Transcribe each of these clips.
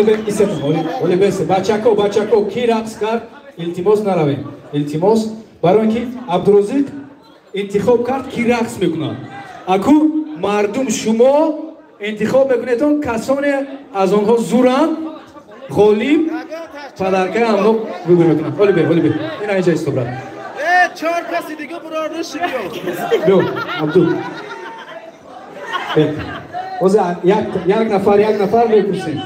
Оли бе истетон, оли, оли бесе. Бачако, бачако, ки рақс кард? Илтимос наравем. Илтимос, барои ки Абдурозиқ интихоб кард, ки рақс мекунад. Аку мардум шумо интихоб мекунедон, касоне аз онҳо зуранд, ғолиб падаркаи ҳамно выбор мекунанд. Оли бе, оли бе. Ина инҷа исто, брат. Чор каси дига бурорда шиё. Биё, Абду. Ҳозир як нафар, як нафар мепурсем.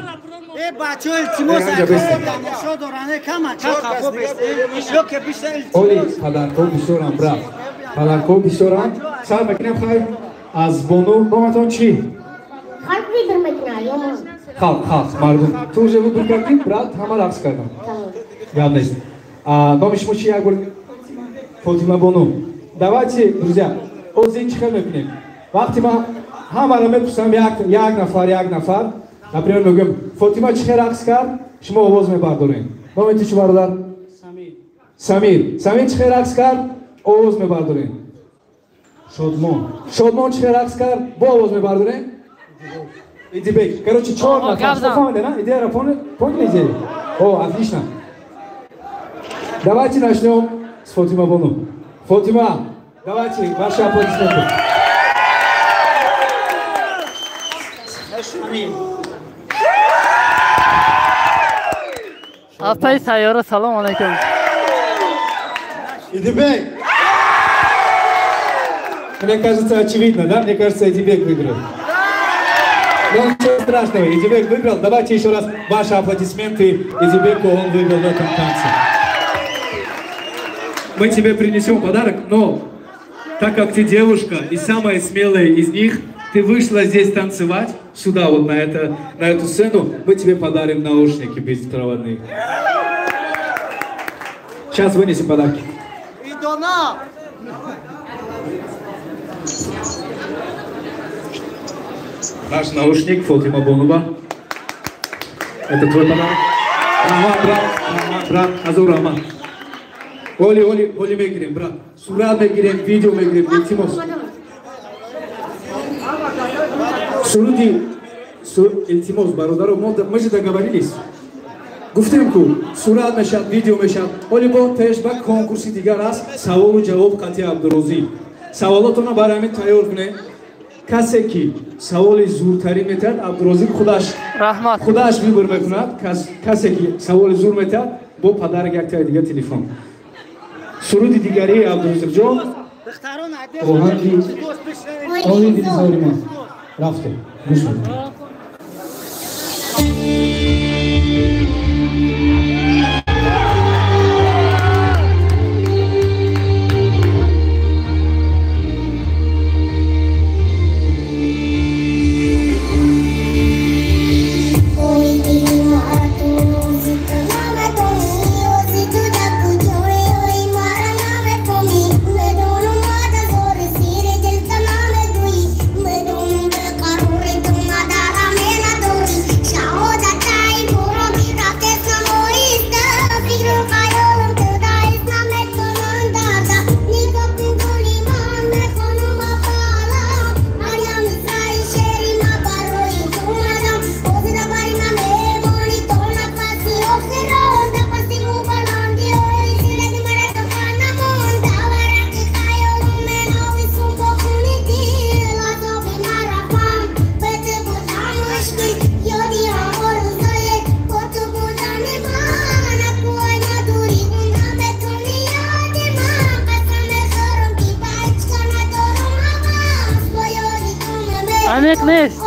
Э, бачаҳо, илтимос, тамошо доранд, кама қафо бест. Ё ки бишта илтимос. Оли падаркҳо бисёранд, брат. Падаркҳо бисёранд. Сар мекунем, хайр, аз бону. Номатон чӣ? Халқ выбор мекунад ё ман? Халқ, халқ, мардум. Ту уже выбор кардӣ, брат, ҳама рақс карданд. Гап нест. Номи шумо чи, як бор? Фотима бону. Давайте, друзья, ҳозир чӣ хел мекунем? Вақте ман ҳамаро мепурсам, як нафар, як нафар, например, мегӯям, Фотима чӣ хел рақс кард, шумо овоз мебардорем. Номи ту чӣ, бародар? Самир. Самир. Самир чӣ хел рақс кард, овоз мебардорем. Шодмон. Шодмон чӣ хел рақс кард, бо овоз мебардорем. Идибек. Короче, чор нафар. Шумо фаҳмиде, на? Идеяро поняли идею? О, отлично. Давайте начнем с Фотима Бону. Фотима, давайте, ваши аплодисменты. Апаи сайёра, салом алайкум. Идибек! Мне кажется, очевидно, да? Мне кажется, Идибек выиграл. Но ничего страшного, Идибек выиграл. Давайте еще раз ваши аплодисменты Идибеку, он выиграл в этом танце. Мы тебе принесем подарок, но так как ты девушка и самая смелая из них, ты вышла здесь танцевать, сюда вот на эту сцену, мы тебе подарим наушники беспроводные. Сейчас вынесем подарки. Идона! Наш наушник Фотима Бонуба. Это твой подарок. Рахмат, брат, рахмат, брат, Азур Рахмат. Оли, оли, оли мегирем, брат. Сурат мегирем, видео мегирем, илтимос. Суруди, илтимос, бародаро, мы же договорились. Гуфтем ку, сурат мешад, видео мешад. Оли бо пеш ба конкурси дигар аст, саволу ҷавоб қати Абдурозӣ. Саволотонро барои ҳамин тайёр кунед. Касе ки саволи зуртарин метиҳад, Абдурозиқ худаш Раҳмат. худаш выбор мекунад. Касе ки саволи зур метиҳад, бо подарок яктаи дига телефон. Суруди дигарии Абдурозиқҷон, оҳанги оҳанги дилзори ман. Рафтем, гӯш мекунем. Аниқ нест.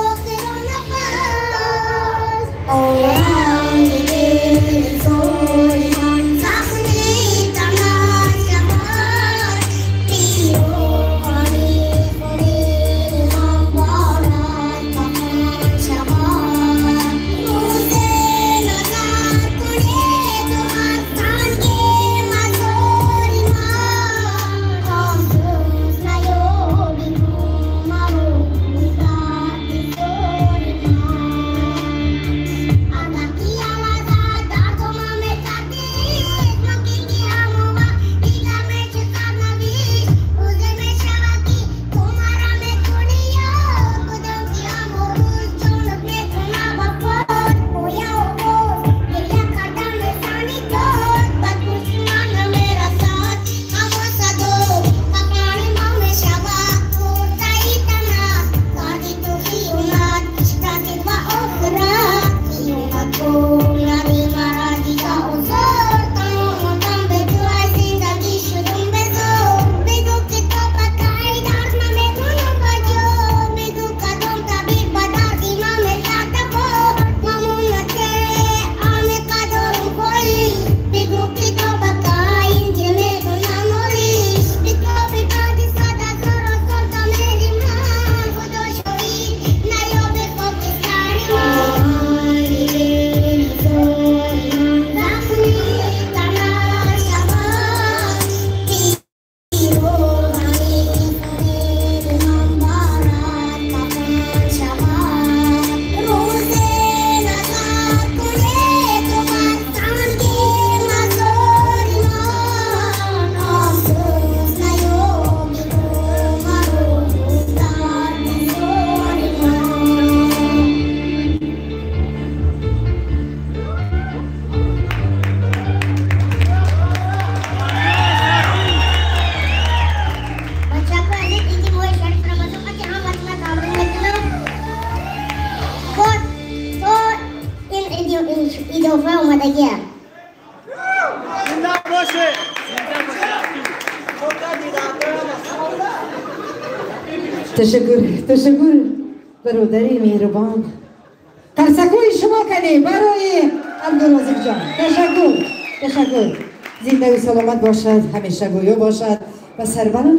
омадагия. Зинда боше. Ташаккур, ташаккур, бародари меҳрубон. Қарсакҳои шумо кунед барои Абдурозиқҷон. Ташаккур, ташаккур. Зиндагӣ саломат бошад, ҳамеша гӯё бошад ва сарбаланд.